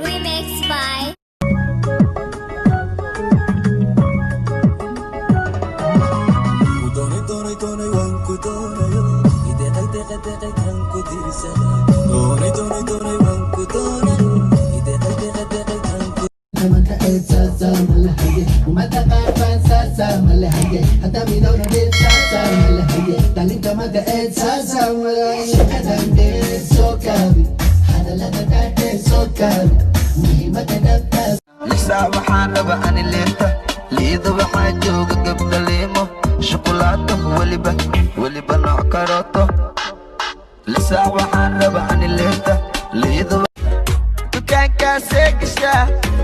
Remix by Lisa waxaan raba ani leerta liida waxaa jooga gabdha liimo shukulaato weliba weliba nooc karooto. Lisa waxaan raba ani leerta liida dukaankaasee gashaa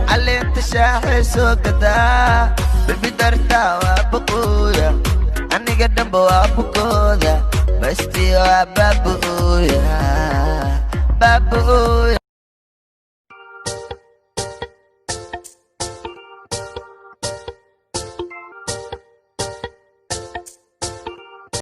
caleenta shaaxay soo gadaa bebi dartaa waa baqooya aniga dhanba waa bukooda bastiyo waa baabu'ooya baabu'ooya.